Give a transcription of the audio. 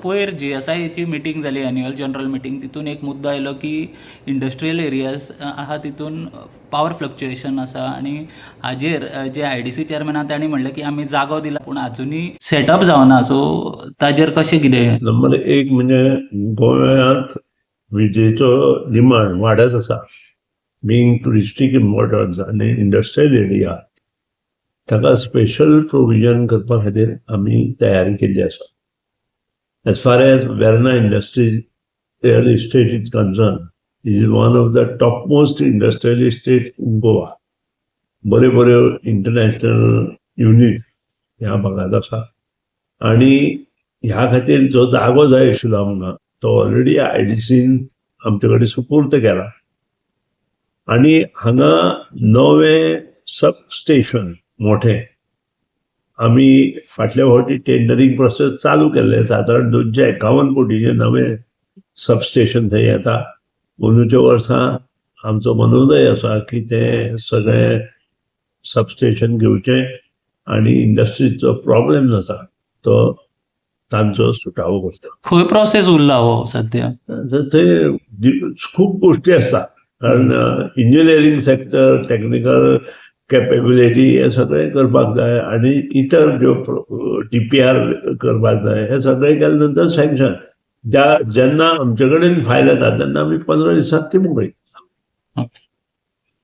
पयर जीएसआयची मिटींग जाली, annual general meeting. तितून एक मुद्दो आयलो की इंडस्ट्रियल एरियाज आहा तितून पावर फ्लक्च्युएशन आसा आनी हाजेर जे आयडीसी चेअरमॅन आहा तांणी म्हणलें की आमी जागो दिला पूण आजुनूय सेटअप जावना. सो ताजेर कशें कितें? नंबर एक म्हणजे गोव्यांत विजेचो डिमांड वाडत आसा. बिंग ट्युरिस्टीक इम्पॉर्टन्स आनी इंडस्ट्रियल एरिया, ताका स्पेशल प्रोविजन करपा खातीर आमी तयारी केल्ली आसा. As far as Verna Industrial Estate is concerned, is one of the topmost industrial estate in Goa. बऱ्यो बऱ्यो इंटरनॅशनल युनीट ह्या भागांत आसा आनी ह्या खातीर जो जागो जाय आशिल्लो आमकां तो ऑलरेडी आयडीसीन आमचे कडेन सुपूर्द केला आनी हांगा नवें सब स्टेशन मोठें आमी फाटल्या फावटी टेंडरींग प्रोसेस चालू केल्लें. सादारण 251 कोटीचें नवें सब स्टेशन थंय येता. अंदूच्या वर्सा आमचो मनोदय आसा की तें सगळें सब स्टेशन घेवचें आनी इंडस्ट्रीचो प्रॉब्लेम जाता तो तांचो सुटावो करता. खंय प्रोसेस उरला हो सद्या? तर थंय खूब गोश्टी आसता, कारण इंजिनियरींग सेक्टर, टॅक्निकल कॅपेबिलिटी हे सगळें करपाक जाय आनी इतर ज्यो डीपीआर करपाक जाय, हे सगळें केले नंतर सँक्शन. ज्या जेन्ना आमचे कडेन फायल येता तेन्ना आमी 15 दिसांत ती मोकळी.